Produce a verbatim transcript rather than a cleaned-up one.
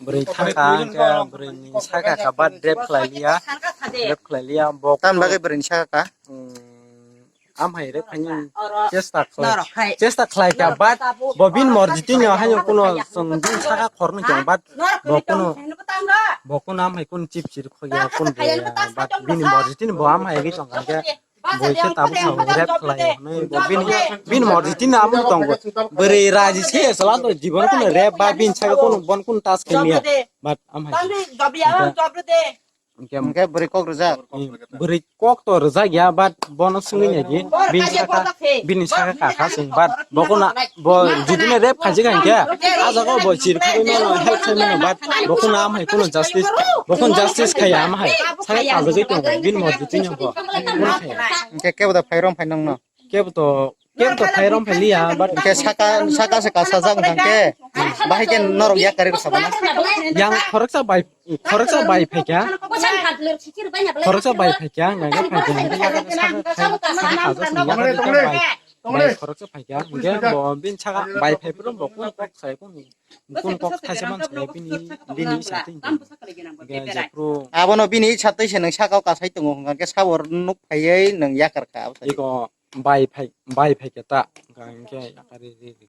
Bwrwi thangkha, hwnkhe bwrwini sakha kha, but rape khlai liya. Rape khlai liya, bo tamni bagwi bwrwini sakha kha? Hmm, amhai rape khaini chesta khlai, chesta khlai kha, but bo bini morjitino haino kuno chwng bini sakha khoroknwi tong, but bo kuno, bo kuno amhai kuno chip chir khogya, kuno rwya, but bini morjitino bo amhai ri tong kha, hwnkhe bo khe tabuk sao rape khlai hwnwi bo bini, bini morjitino amo tongo. Bwrwi raji se chwla to jibon kuno rape ba bini sakha kuno bon kuno touch khaimya, but amhai. Hwnkhe, hwnkhe bwrwi kok rwjak? Bwrwi kok to rwjak ya, but bono swngwi naidi, bini sakha, bini sakha kakha se, but bo kuno, bo judino rape khaijak hwnkhe, ah jaga bo chir khogwi mano, help khai mano, but bo kuno amhai kuno justice, bo kuno justice khaiya amhai, sakha kajagwi tongo, bini morjitino bo, kuno khaiya. Hwnkhe kebo da phai rom phai nongno? Kebo to, kebo to phai rom phai liya, but hwnkhe saka, saka se kasajak hwnkhe, bahai khe norok yakarwi rwkha bono? Yang khoroksa bai, khoroksa bai phaikha, khoroksa bai phaikha, hwnkhe phaikha, hwnkhe yakarwi saka, saka, saka kasajak hwnkhe bai, bai khoroksa phaikha, hwnkhe bo bini saka bai phai phuru bo kung kok sai kung, kung kok thaisa man sai bini, bini isa twi hwnkhe jephru. Abono bini isa twi se nwng saka o kasai tongo hwnkhe sabo nuk phaiwi nwng yakar kha abo sai. Iko bai phai, bai phaikha ta, hwnkhe yakar ri, ri, ri.